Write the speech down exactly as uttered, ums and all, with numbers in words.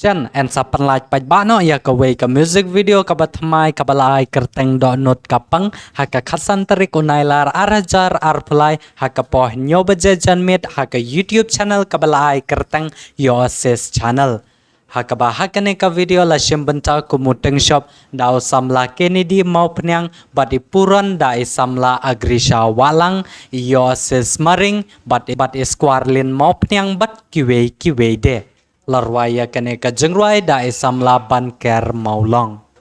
Jan, yn sa pynlait paidbah noh ïa kawei ka music video kaba thymmai kaba la ai kyrteng Dohnud Ka Pang ha ka khatsan tarik u Nailar ar hajar arphew lai ha ka por hynñiew baje janmiet ha ka YouTube channel kaba la ai kyrteng Yoasis Channel. Ha kaba ha kane ka video la shim bynta kum u tyngshop da u samla Kennedy Mawphniang bad i puron da i samla Agrisha Wahlang, i Yoasis Maring bad, bad i Squarlin Mawphniang bad kiwei kiwei de. La rwai ïa kane ka jingrwai da i samla Banker Mawlong.